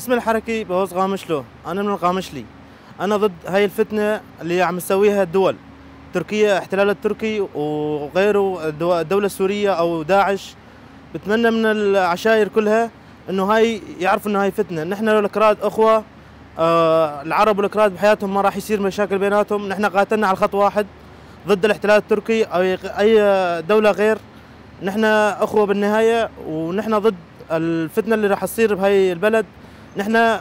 اسم الحركي بهوز قامشلو، أنا من القامشلي. أنا ضد هاي الفتنة اللي عم تسويها الدول تركيا، احتلال التركي وغيره، الدولة السورية أو داعش. بتمنى من العشائر كلها إنه هاي يعرفوا إنه هاي فتنة. نحن الأكراد أخوة، العرب والأكراد بحياتهم ما راح يصير مشاكل بيناتهم. نحن قاتلنا على خط واحد ضد الاحتلال التركي أو أي دولة غير. نحن أخوة بالنهاية، ونحن ضد الفتنة اللي راح تصير بهاي البلد. نحن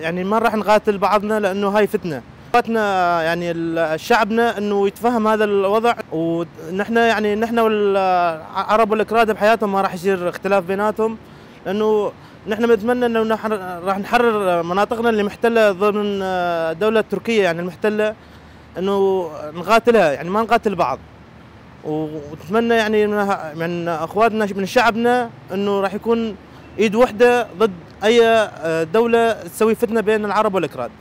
يعني ما راح نقاتل بعضنا لأنه هاي فتنة. قاتنا يعني شعبنا انه يتفهم هذا الوضع، ونحن يعني نحن والعرب والاكراد بحياتهم ما راح يصير اختلاف بيناتهم، لانه نحن بنتمنى انه نحن راح نحرر مناطقنا اللي محتلة ضمن الدولة التركية، يعني المحتلة انه نقاتلها، يعني ما نقاتل بعض. ونتمنى يعني من اخواتنا من شعبنا انه راح يكون ايد وحده ضد اي دولة تسوي فتنة بين العرب والاكراد.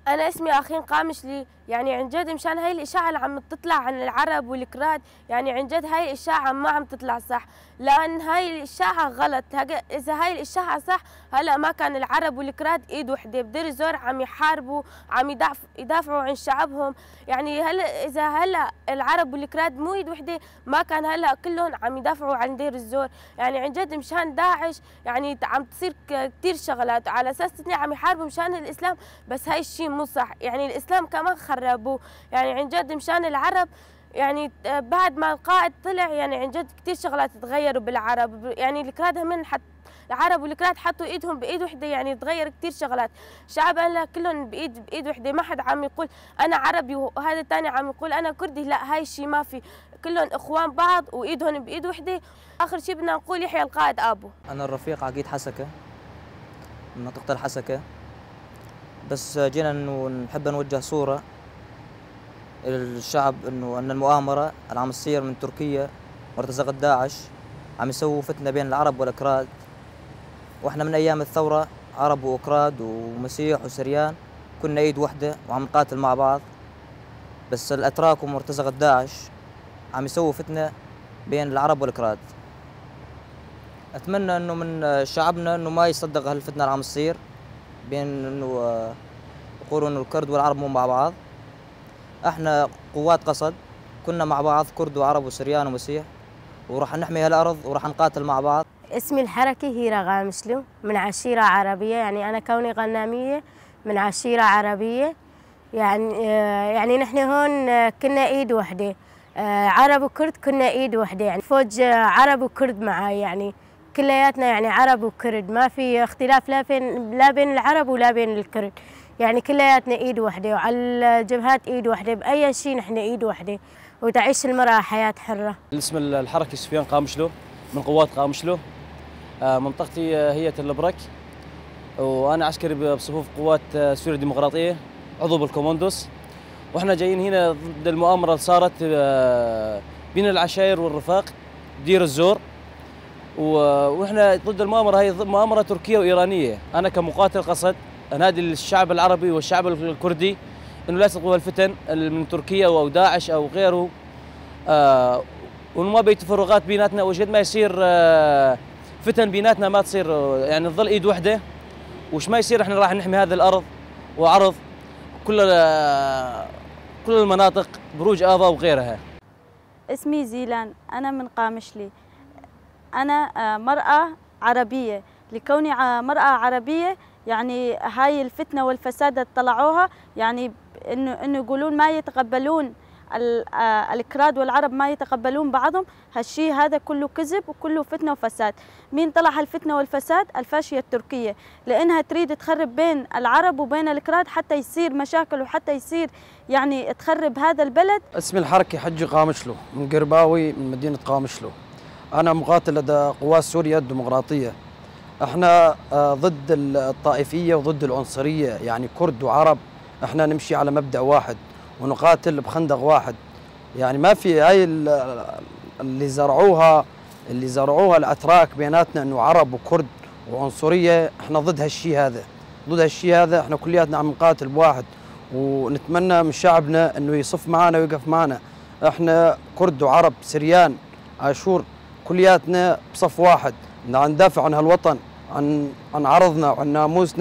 أنا اسمي أخين قامشلي. يعني عن جد مشان هاي الإشاعة اللي عم تطلع عن العرب والكراد، يعني عن جد هاي الإشاعة ما عم تطلع صح، لأن هاي الإشاعة غلط. إذا هاي الإشاعة صح هلا ما كان العرب والكراد إيد وحدة بدير الزور عم يحاربوا، عم يدافعوا عن شعبهم. يعني هلا إذا هلا العرب والكراد مو إيد وحدة ما كان هلا كلهم عم يدافعوا عن دير الزور. يعني عن جد مشان داعش يعني عم تصير كثير شغلات على أساس عم يحاربوا مشان الإسلام، بس هاي الشيء مو صح. يعني الإسلام كمان خربوه. يعني عن جد مشان العرب، يعني بعد ما القائد طلع يعني عن جد كثير شغلات تغيروا بالعرب. يعني الكراد هم العرب والكراد حطوا ايدهم بايد وحده، يعني تغير كثير شغلات. شعب هلا كلهم بايد وحده، ما حد عم يقول انا عربي وهذا الثاني عم يقول انا كردي، لا هاي الشيء ما في، كلهم اخوان بعض وايدهم بايد وحده. اخر شيء بدنا نقول يحيى القائد ابو. انا الرفيق عقيد حسكه من منطقة الحسكه، بس جينا انه نحب نوجه صوره للشعب انه ان المؤامرة اللي عم تصير من تركيا مرتزقة داعش عم يسووا فتنة بين العرب والاكراد، واحنا من ايام الثورة عرب واكراد ومسيح وسريان كنا ايد وحده وعم نقاتل مع بعض، بس الاتراك ومرتزقه داعش عم يسووا فتنة بين العرب والاكراد. اتمنى انه من شعبنا انه ما يصدق هالفتنه اللي عم تصير بين انه يقولوا انه الكرد والعرب مو مع بعض. احنا قوات قصد كنا مع بعض، كرد وعرب وسريان ومسيح، وراح نحمي هالارض وراح نقاتل مع بعض. اسمي الحركي هيرا غامشلو من عشيرة عربية، يعني أنا كوني غنامية من عشيرة عربية. يعني نحن هون كنا إيد وحدة، عرب وكرد كنا إيد وحدة، يعني فوج عرب وكرد معاي، يعني كلياتنا يعني عرب وكرد، ما في اختلاف لا بين العرب ولا بين الكرد، يعني كلياتنا ايد وحده، وعلى الجبهات ايد وحده، باي شيء نحن ايد وحده، وتعيش المرأة حياة حرة. الاسم الحركي سفيان قامشلو من قوات قامشلو. منطقتي هي تل برك، وانا عسكري بصفوف قوات سوريا الديمقراطية، عضو بالكوموندوس. واحنا جايين هنا ضد المؤامرة اللي صارت بين العشائر والرفاق دير الزور، واحنا ضد المؤامرة، هي مؤامرة تركيه وايرانيه. انا كمقاتل قصد انادي للشعب العربي والشعب الكردي انه لا يصدقوا الفتن من تركيا او داعش او غيره، وانه ما بي تفرقات بيناتنا، وجد ما يصير فتن بيناتنا ما تصير، يعني نظل ايد وحده، وش ما يصير احنا راح نحمي هذه الارض وعرض كل المناطق بروج افا وغيرها. اسمي زيلان، انا من قامشلي. أنا مرأة عربية، لكوني مرأة عربية يعني هاي الفتنة والفساد اللي طلعوها، يعني إنه يقولون ما يتقبلون الأكراد والعرب ما يتقبلون بعضهم، هالشيء هذا كله كذب وكله فتنة وفساد. مين طلع هالفتنة والفساد؟ الفاشية التركية، لأنها تريد تخرب بين العرب وبين الأكراد حتى يصير مشاكل وحتى يصير يعني تخرب هذا البلد. اسمي الحركي حجي قامشلو من قرباوي من مدينة قامشلو. أنا مقاتل لدى قوات سوريا الديمقراطية. احنا ضد الطائفية وضد العنصرية، يعني كرد وعرب احنا نمشي على مبدأ واحد ونقاتل بخندق واحد. يعني ما في هاي اللي زرعوها الأتراك بيناتنا انه عرب وكرد وعنصرية، احنا ضد هالشيء هذا، ضد هالشيء هذا. احنا كلياتنا عم نقاتل بواحد، ونتمنى من شعبنا انه يصف معنا ويقف معنا. احنا كرد وعرب سريان آشور كلياتنا بصف واحد، ندافع عن هالوطن. عن عرضنا وعن ناموسنا.